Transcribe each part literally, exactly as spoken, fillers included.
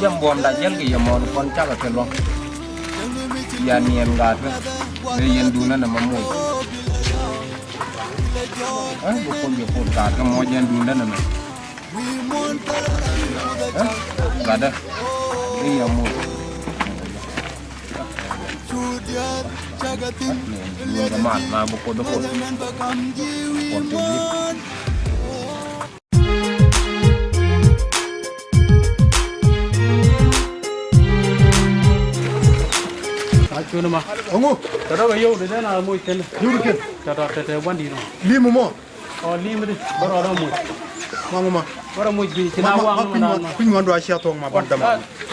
Jɛm buɔmda jɛl kɛ yɛ mɔɔn kɔn cakɛ kɛ luɔ̱ŋ. Ya niɛn gaat bä. Ɛ yɛn duundä nɛ mɛ moc. Ɛ bi kuoth yɛ kuoth gaat kä mɔc yɛn duundä nɛ mɛ. Ɛ gatdä. Ɛ yɛ moc. Duundä mat na bi kuoth bä kuoth. Kuoth bä kuoth. A cuni ma. Ɔŋu. Tɔtɔ kɛ yio̱w di dee na moc kɛn. Yio̱w di kɛn. Tɔtɔ tɛtɛ gua̱n di nɔ. Lim mɔ. Ɔ lim di bä rɔɔdä moc. Ma ŋu ma. Bä rɔ moc bi ci na waŋ ma. Kui̱ny ŋuan dua cia thuɔ̱ŋ ma ban däma.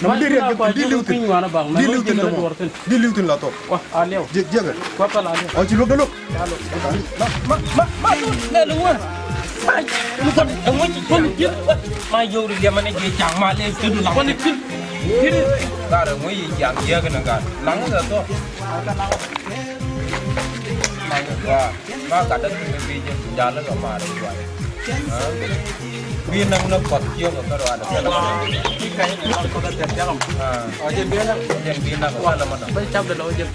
Nam di riɛk di liw thin. Di liw thin dämɔ. Di liw thin la thok. Wa a liɛw. Jiɛkɛ. Wa pal a liɛw. Ɔ ci luɔk dä luɔk. Ma ma ma lɛ lu wä. Ma yio̱w di liɛmɛ ni jiɛ jaŋ ma lɛ ti du la. Kɔn ti ti. Gar ŋuɛ yi jaŋ jiɛ kɛ ni gar. Laŋ kɛ thok. Laŋ kɛ thok. Ba gat däk ti bi jɛ jal lä kɛ maar in juay. Bi naŋ ni kɔth ciök kɛ kärɔa dɛ kɛ lä. Jɛn bi naŋ kɛ lä ma dɔ̱ŋ. Ba cap dɛ lɔ jɛn.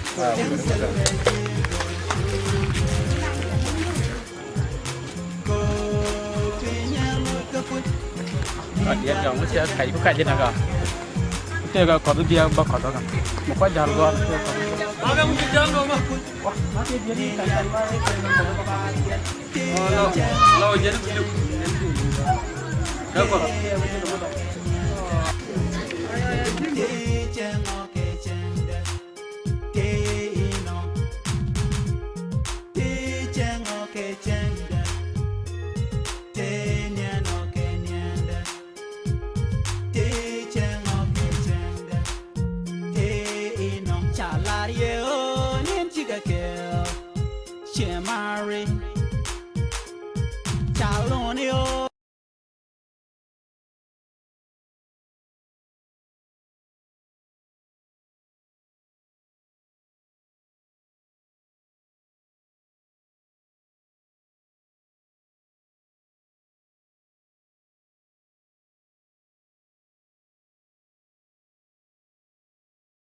Ka diɛ diɛ ŋu cɛ kac bi kac inɛ ka. Tëë ka kɔth diɛ ba kɔth ka. Mɛ kua jal gɔr tëë kɔth.